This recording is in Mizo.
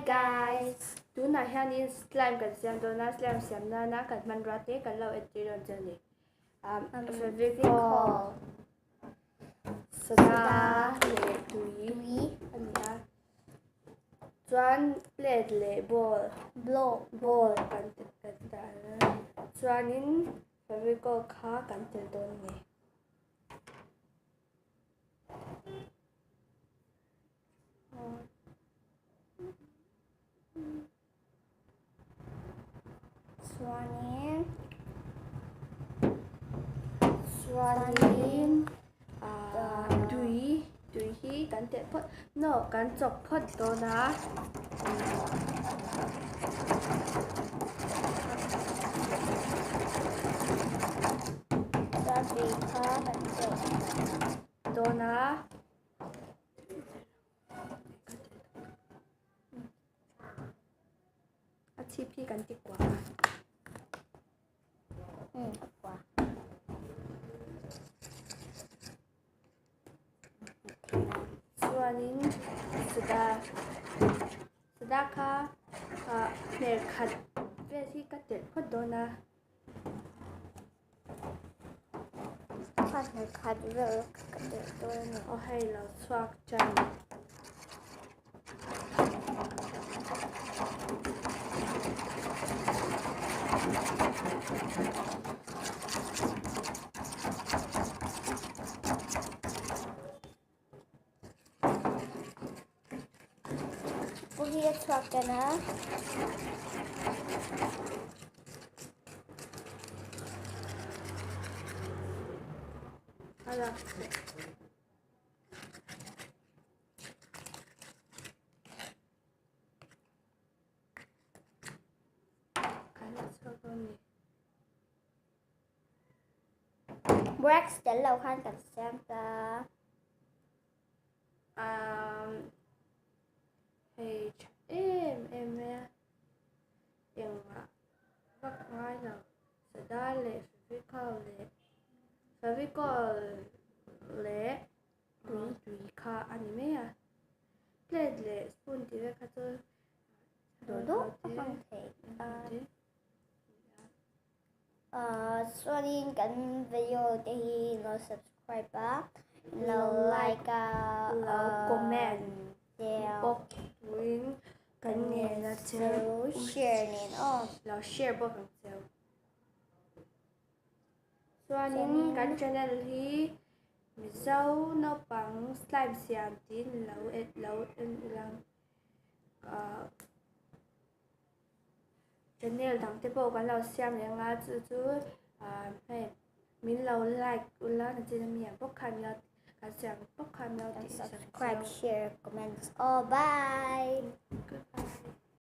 guys! Tunah hianin slime kan siam dawn a, slime siam nana kan hmanrua te kan lo entir dawn che a ni. Fevicol, soda leh tui a ni a. Chuan plate leh bowl, bowl kan dah a, chuanin fevicol kha kan tel dawn a ni. Chuanin Chuanin ah tui tui hi kan telh phawt no kan chawk phawt dawn a. Chuan tui kha kan chawk dawn a. A chhip hi kan ti kua a. Um a kua. Chuanin soda soda kha ah hmer khat vel hi ka telh phawt dawn a. Kha hmer khat vel ka telh dawn a ni. Aw hei lo chhuak tan. Pawh hi a chhuak tan a. A lak chhuah. Kan la chhuak dawn ni. Wax tel lo khan kan siam ta. Um, hei tha em em mai a. Engmah vak ngai lo. Sada leh Fevicol leh Fevicol leh tui tui kha a ni mai a. Plate leh spoon tih vel kha chu duh duh a hmang thei a. Chuanin kan video te hi lo subscribe a, lo like a, lo comment bawk turin kan ngen a cheu. Share nen aw. Lo share bawk ang cheu. Chuanin kan channel hi Mizo naupang slime siam tiin lo lo en ila ah channel dang te pawh kan lo siam leh anga chu chu ah hei min lo like ula nachin a mi ang bawk khan lo kan siam bawk khan lo tih Subscribe, share, comments. Oh, bye! Good.